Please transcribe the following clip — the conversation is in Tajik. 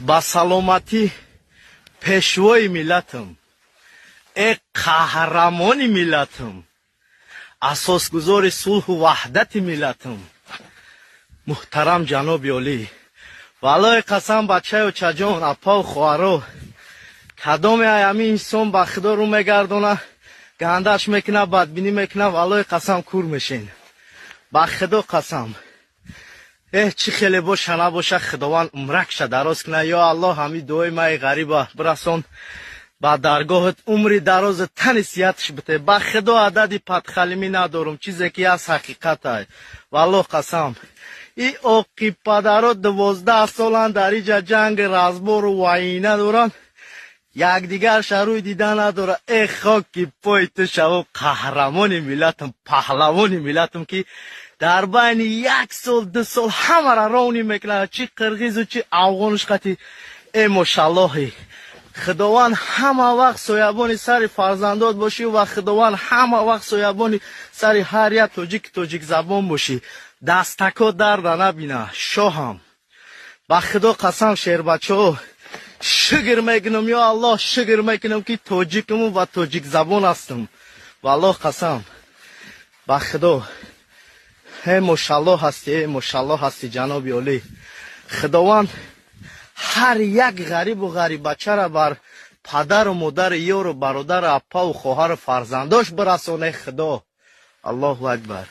Ба саломатӣ, пешвои миллатам, э қаҳрамони миллатам, асосгузори сулҳу ваҳдати миллатам, муҳтарам ҷаноби олӣ. Валлоҳи қасам, бачаю чаҷон, апаву хоҳаро, кадоме ҳамин инсон ба Худо рӯ мегардона, гандаш мекуна, бадбинӣ мекуна, валлоҳи қасам, кур мешен. Ба Худо қасам. Эҳ, чӣ хеле боша набоша, Худованд умракша дароз куна. Ё Аллоҳ, ҳами дуои маи ғариба бирасон ба даргоҳат, умри дарозу тани сиҳатш бите. Ба Худо, адади падхалимӣ надорум, чизе ки аст, ҳақиқатай. Валлоҳ қасам, и оқи падаро 12 соланд дар иҷа ҷанги разбору война доранд, якдигар шарӯй дида надора. Э, хоки пои ту шавоб, қаҳрамони миллатам, паҳлавони миллатам, ки дар байни як сол, 2 сол ҳамаро ровнӣ мекунад, чӣ қирғизу, чӣ афғонуш қати. Э, мошаллоҳи, Худованд ҳама вақт соябони сари фарзандот бошӣ ва Худованд ҳама вақт соябони сари ҳар як тоҷики тоҷикзабон бошӣ. Дастако дарда набина, шоҳам. Ба Худо қасам, шербачаҳо, шукр мекунам, ё Аллоҳ, шукр мекунам, ки тоҷикаму ва тоҷикзабон ҳастам. Валлоҳ қасам, ба Худо. Э, мошаллоҳ ҳастӣ, э, мошаллоҳ ҳастӣ, ҷаноби олӣ. Худованд ҳар як ғарибу ғариббачара бар падару модари, ёру бародару, апаву хоҳару, фарзандош бирасоне, Худо. Аллоҳу акбар.